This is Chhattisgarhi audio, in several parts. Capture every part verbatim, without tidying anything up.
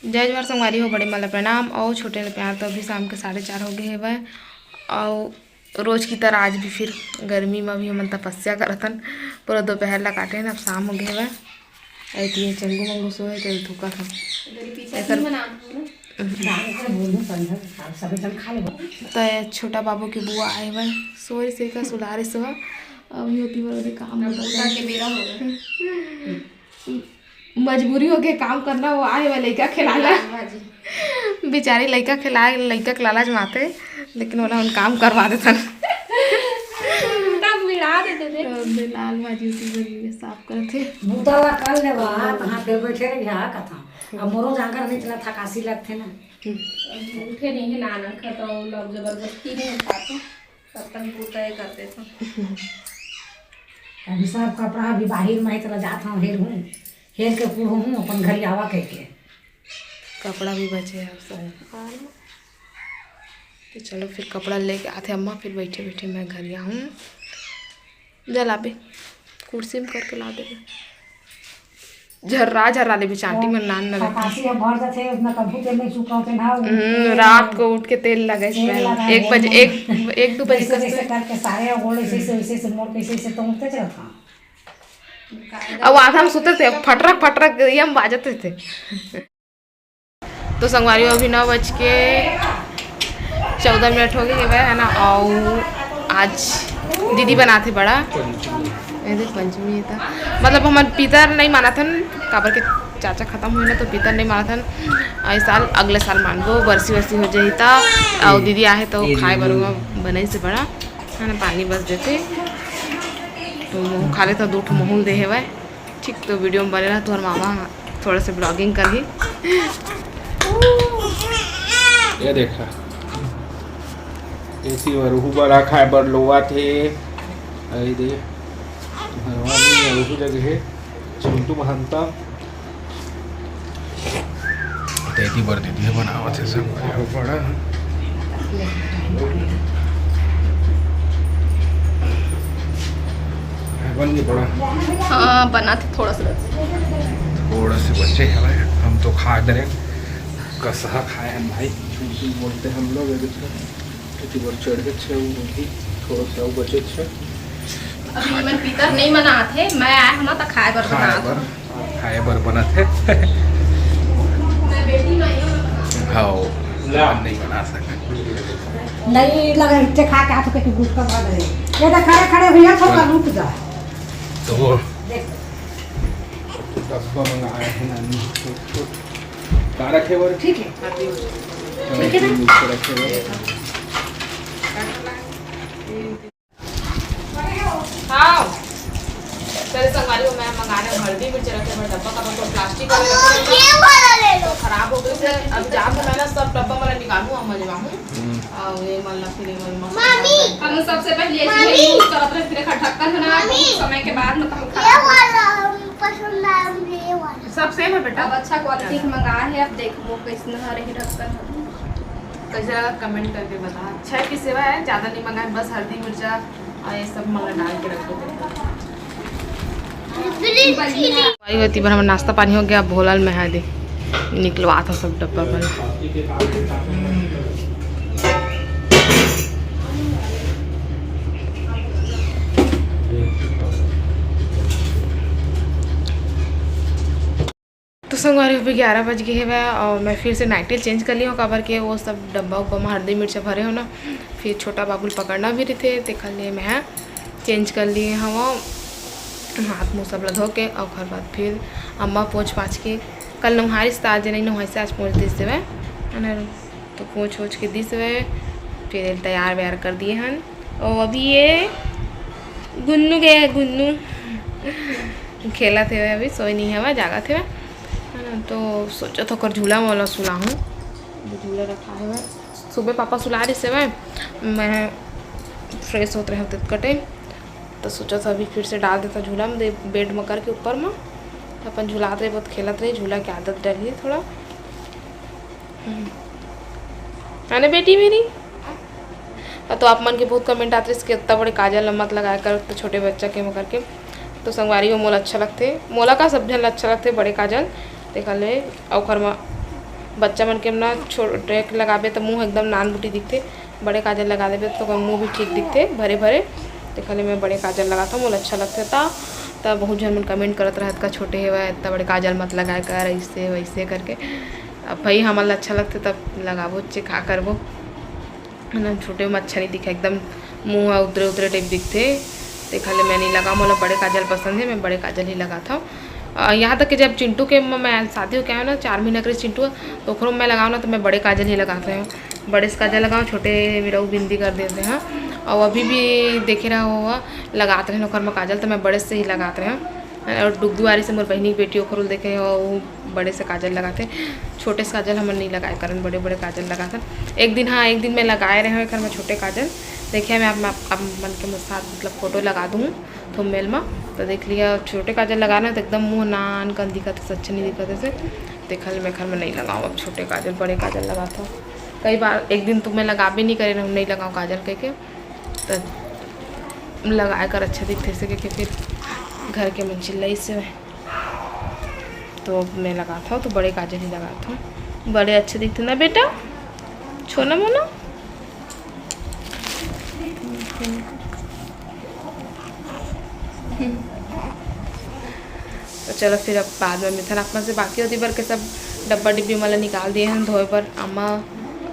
जय जोहार संगवारी हो, बड़े मन ला प्रणाम अउ छोटे ला प्यार। तो अभी शाम के साढ़े चार हो गए हवय अउ रोज की तरह आज भी फिर गर्मी में भी हमन तपस्या करत हन। पूरा दोपहर ला काटे हन, अब शाम हो गए हवय। अउ ये चंगू मंगू सोए तो धुका था। इधर पीछे एकर नहीं बनाना हो ना। त छोटा बाबू के बुआ आए हवय, सोए से का सुलारे सोहा। अभी होती बार काम अब होता उठा है। के बेरा हो गया। मजबूरी हो के काम करना, वो आए हवय लइका खिलाला। लाल भाजी। बेचारी लइका खिलाए, लइका के लालच माते, लेकिन ओला हम काम करवा देथन। तब मिला देते थे। तो लाल भाजी उसी पर ये साफ करत हे। बूता ला कर लेवा, तहाँ पे बैठे रहिया कथा। अब मोरो जांगर नहीं चला, थकासी लगथे ना। उठे नहीं है, नाना खा तो लोग जबरदस्ती नहीं उठाते, तब तक बूता ये करते थे। अभी सब कपड़ा अभी बाहिर में है, तो जात हूँ, हेर हूँ, हेर के पूछहूँ अपन घरी आवा कह के। कपड़ा भी बचे है सब। तो चलो फिर कपड़ा लेके आथे अम्मा, फिर बैठे बैठे मैं घरी आहूँ। जलाबे कुर्सी में करके ला देबे। झर्रा झर्रा देबे, चांटी मन नान न रखे। फटासी अब भर जाथे, उतना कभू तेल नहीं चुका होते ना। हम्म, रात को उठ के तेल लगाइस तेल पहले। लगाए एक बजे, हैं। एक, एक दो बजे जैसे, तक जैसे तो करके सारे गोड़ ऐसे, ऐसे, ऐसे, ऐसे मोड़ के ऐसे, ऐसे तो उठते चलत हाँ। अब आधा में सुते थे, फटरक, फटरक ये हम बाजत थे। तो संगवारी हो, अभी नौ बज के चौदह मिनट हो गए हवय, है ना। अउ आज दीदी बनाथे बड़ा, ए देख पंचमी हे त, मतलब हमन पितर नहीं मानत हन, काबर के चाचा खत्म हुए ना, तो पितर नहीं मानत हन। अउ इस साल, अगले साल मानबो, बरसी वरसी हो जाही त। अउ दीदी आहे तो खाए बर ओमा बनाइस हे बड़ा, है ना, पानी बस देथे। तो महू खा लेथव, दू ठो महू ल दे हवय। ठीक, तो वीडियो में बने रहा, तुम्हारे मामा थोड़ा सा ब्लॉगिंग कर ही। ये देखा, एती बर उहू बड़ा खाए बर लोवा थे। अरे दे, भगवान ने उहू जगह है, चिंटू महंता। तेती बर दीदी बनावत हे सब बड़ा। बन गई बड़ा। हाँ, बना थे थोड़ा सा। थोड़ा से बचे हवय, हम तो खा डरे। कसहा खाए हैं भाई, झूठ झूठ बोलते हैं हम लोग। ये देखो, एती बर चढ़ के छे, वो भी थोड़ा सा वो बचे छे। अभी मन पीतर नहीं मनात हे, मैं आए हूँ ना तो खाए बर खाए बनात बर, हूँ। खाए बर बनत हे। मैं बेटी नहीं हूँ। हाँ, ला। हम नहीं बना सकते। नहीं लगे, इतने खा के हाथ के गुस्सा भर गए। ये तो खड़े खड़े भैया थोड़ा हाँ। रुक जा। तो वो देख। डब्बा मंगाए हैं नानी, छोट छोट। का रखे बर? ठीक है। हाँ, ठीक है ना? ठीक है। हाँ। चले संगवारी हो, मैं मंगा रहे हूँ हल्दी मिर्च रखे बर डब्बा, का मतलब प्लास्टिक वाला रखे बर। ये वाला ले लो। तो खराब हो गए थे, अब जाके मैं ना सब डब्बा वाला निकालूँ, हम मजवाऊँ। हम्म। और ये मन ला फिर ये वाला मसाला मम्मी। हम सबसे पहले ऐसे ही use करत रहे, फिर एकर ढक्कन हटा के मम्मी। कुछ समय के बाद मतलब ये खराब हो वाला हम पसंद आया, मुझे ये वाला। सब सेम है बेटा। अब अच्छा क्वालिटी के मंगा है, अब देखबो कैसन है रही ढक्कन। कैसे लगा कमेंट करके बता। छह की सेवा है, ज़्यादा नहीं मंगाए, बस हल्दी मिर्चा और ये सब मंगा डाल के रख दो। भाई होती बार हमर नाश्ता पानी हो गया, भोला ल मैं हा दे निकलवा था सब डब्बा पर। तो संगवारी हो, अभी ग्यारह बज गए हवय और मैं फिर से नाइटी चेंज कर ली हूँ, काबर के वो सब डब्बा उब्बा में हल्दी मिर्चा भरे हो ना, फिर छोटा बाबू ल पकड़ना भी रहिथे, तेखर लिए मैं चेंज कर लिए हवं। हाथ मुँह सब ला धो के, और ओकर बाद फिर अम्मा पोंछ पाछ के, कल नहारिस त आज नहीं नहाइस, आज पोंछ दिस हवय, है ना? तो पोंछ ओछ के दिस हवय, फिर तैयार वैयार कर दिए हन। और अभी ये गुन्नू गए, गुन्नू खेलत हवय, अभी सोए नहीं हवय, जागत हवय, है ना? तो सोचत ओकर झूला मोला सुलाहूँ, अभी झूला रखा हवय। सुबह पापा सुला रहिस हवय, मैं फ्रेश होत रहे तेतका टाइम, तो सोचत हवं अभी फिर से डाल देता झूला में, दे-, बेड में करके ऊपर में, अपन झुलात रहे, बहुत खेलत रहे, झूला के आदत डलही थोड़ा। हम्म। है ना बेटी मेरी? तो आप मन के बहुत कमेंट आत रहिस कि इतना बड़े काजल ल मत लगाया कर, तो छोटे बच्चा के म करके। तो संगवारी हो, मोला अच्छा लगथे, मोला का सब झन ल अच्छा लगथे बड़े काजल। देखा ले, ओखर म बच्चा मन के ना छोटे के लगाबे त मुँह एकदम नान बुटी दिखथे, बड़े काजल लगा देबे त ओकर मुँह भी ठीक दिखथे भरे भरे। तेखर ले मैं बड़े काजल लगाथव, मोला अच्छा लगथे। त त बहुत झन मन कमेंट करत रहत का छोटे हेवय, इतना बड़े काजल मत लगाए कर, ऐसे वैसे करके। अब भाई हमन ला अच्छा लगथे तब लगाबो, चे का करबो, है ना। छोटे में अच्छा नहीं दिखे, एकदम मुँह ह उतरे उतरे टाइप दिखथे, तेखर ले मैं नहीं लगाओ। मोला बड़े काजल पसंद है, मैं बड़े काजल ही लगाथव। अ, यहाँ तक कि जब चिंटू के म-, मैं शादी होके आया ना, चार महीना के रहिस चिंटू ह, तो ओकरो मैं लगाओ ना तो मैं बड़े काजल ही लगात रहे हूँ। बड़े से काजल लगाओ, छोटे मेरा वो बिंदी कर देते हैं। और अभी भी देखे रहा हुआ लगात रहे ओकर में काजल, तो मैं बड़े से ही लगात रहे हूँ। और डुगदुआरी से मोर बहिनी के बेटी ओखरो देखे हो, वो बड़े से काजल लगाते, छोटे से काजल हमन नहीं लगाए करन, बड़े बड़े काजल लगाथन। एक दिन, हाँ, एक दिन मैं लगाए रहे हूँ एकर में छोटे काजल, देखिए मैं आप, आप, आप मन के साथ मतलब फोटो लगा दूँ थंबनेल में, तो देख लिया। छोटे काजल लगाना तो एकदम मुँह नान कन दिखत है, अच्छा नहीं दिखत है से। देखल मैं घर में नहीं लगाऊँ अब छोटे काजल, बड़े काजल लगाता हूँ। कई बार एक दिन तो मैं लगा भी नहीं करे रहूँ, नहीं लगाऊँ काजल कह के, तो लगाए कर अच्छा दिखथे से कह के फिर घर के मन चिल्लाइस से। तो मैं लगात हव तो बड़े काजल ही लगात हव, बड़े अच्छे दिखथे ना बेटा, छोना मोना। तो चलो फिर अब बाद में मिलथन आप मन से। बाकी ओती बर के सब डब्बा डिब्बी मन ला निकाल दिए हन धोए बर। अम्मा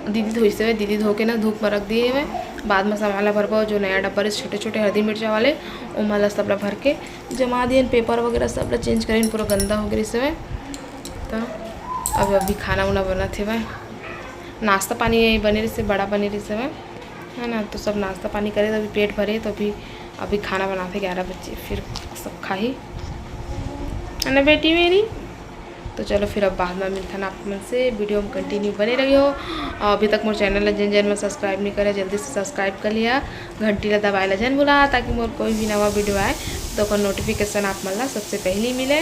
दीदी धोइस हवय, दीदी धो के ना धूप में रख दिए हवय। बाद में सामान ला भरबो, जो नया डब्बा रहिस छोटे छोटे हल्दी मिर्चा वाले, ओमा ला सब ला भर के जमा दिए हन। पेपर वगैरह सब ला चेंज करे हन, पूरा गंदा हो गे रहिस हवय। तो अब अभी खाना उना बनत हवय, नाश्ता पानी बने रहिस, बड़ा बने रहिस हवय, है ना। तो सब नाश्ता पानी करे, तो अभी पेट भरे, तो अभी, अभी खाना बनाथे ग्यारह बजे, फिर सब खाही, है ना बेटी मेरी। तो चलो फिर अब बाद में मिलथन आप मन से, वीडियो में कंटिन्यू बने रहियो। और अभी तक मोर चैनल ला जेन जेन मन सब्सक्राइब नहीं करे, जल्दी से सब्सक्राइब कर लिया, घंटी ला दबाए ला झन भुला, ताकि मोर कोई भी नवा वीडियो आए तो ओकर नोटिफिकेशन आप मन ला सबसे पहली मिले।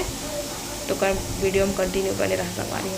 तो कर वीडियो में कंटिन्यू बने रह संगवारी हो।